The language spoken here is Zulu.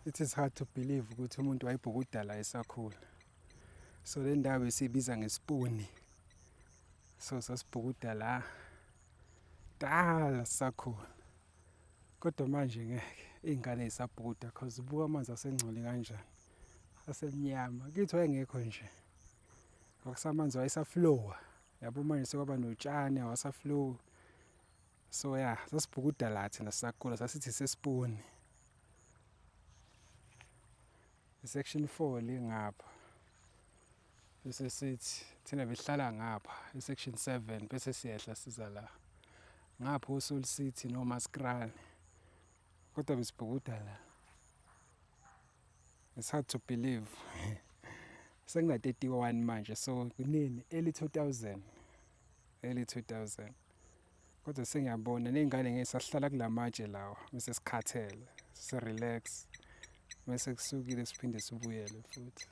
It is hard to believe ukuthi umuntu wayebhukuda la esakhula. So le ndawo esiyibiza ngesipuni. So sasibhukuda la dala sisakhula. Kodwa manje ngeke iy'ngane zisabhukuda cause buka amanzi asengcole kanjani. Asemnyama. Kithi wayengekho nje. Kwakusamanzi wayesaflowa. Yabo manje sekwaba notshani awasaflow. So ya sasibhukuda la thina sisakhula sasithi sesipuni. Section 4 le ngapha. Bese sithi thina behlala ngapha e-section 7 bese siyehla siza la. Ngapha oSoul City noMaskrani. Kodwa besibhukuda la. It's hard to believe. Sengina 31 manje so kunini early 2000. Early 2000. Kodwa sengiyabona ney'ngane ngeke sahlala kula matshe lawa mese sikhathele, sise-relax. Mese kusukile siphinde sibuyele futhi.